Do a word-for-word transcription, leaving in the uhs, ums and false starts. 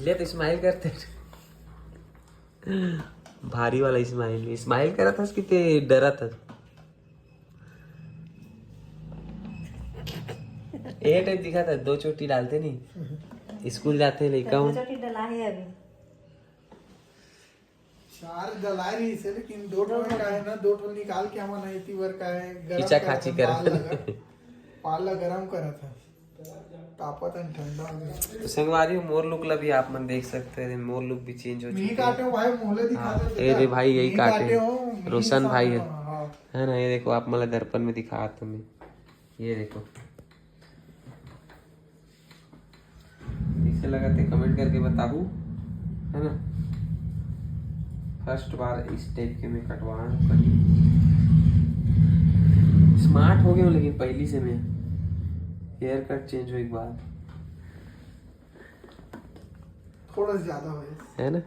ले तो स्माइल करते। भारी वाला स्माइल। स्माइल करत हस कि ते डरत हस? ए टाइप दिखा था, दो चोटी डालते नहीं, स्कूल जाते लइका हो। चोटी डला है अभी। चार डला रही से, लेकिन दो ठो का है ना, दो ठो निकाल के हमन इति बर का है, गरम खींचा करत खाची हन, करत पाल हन। लगा, पाल ला गरम करत है, तापत हन, ठंडा हो गया। तो संगवारी हो, मोर लुक ला भी आप मन देख सकते हैं, मोर लुक भी चेंज हो मी चुकी काटे है। हो भाई, मोहले दिखा हाँ, दे ये बेटा। रे भाई, यही मी काटे काटे हैं। हो, मी रोशन साफ भाई है। हो, हाँ। है ना, ये देखो, आप मला दर्पण में दिखा तुम्हें, ये देखो कैसे लगा थे, कमेंट करके बताबू, है ना। फर्स्ट बार इस टाइप के मैं कटवा रहा हूँ कटिंग। स्मार्ट हो गया हूँ, लेकिन पहली से मैं हेयर कट चेंज हो एक बार, थोड़ा ज्यादा हो गया। है ना।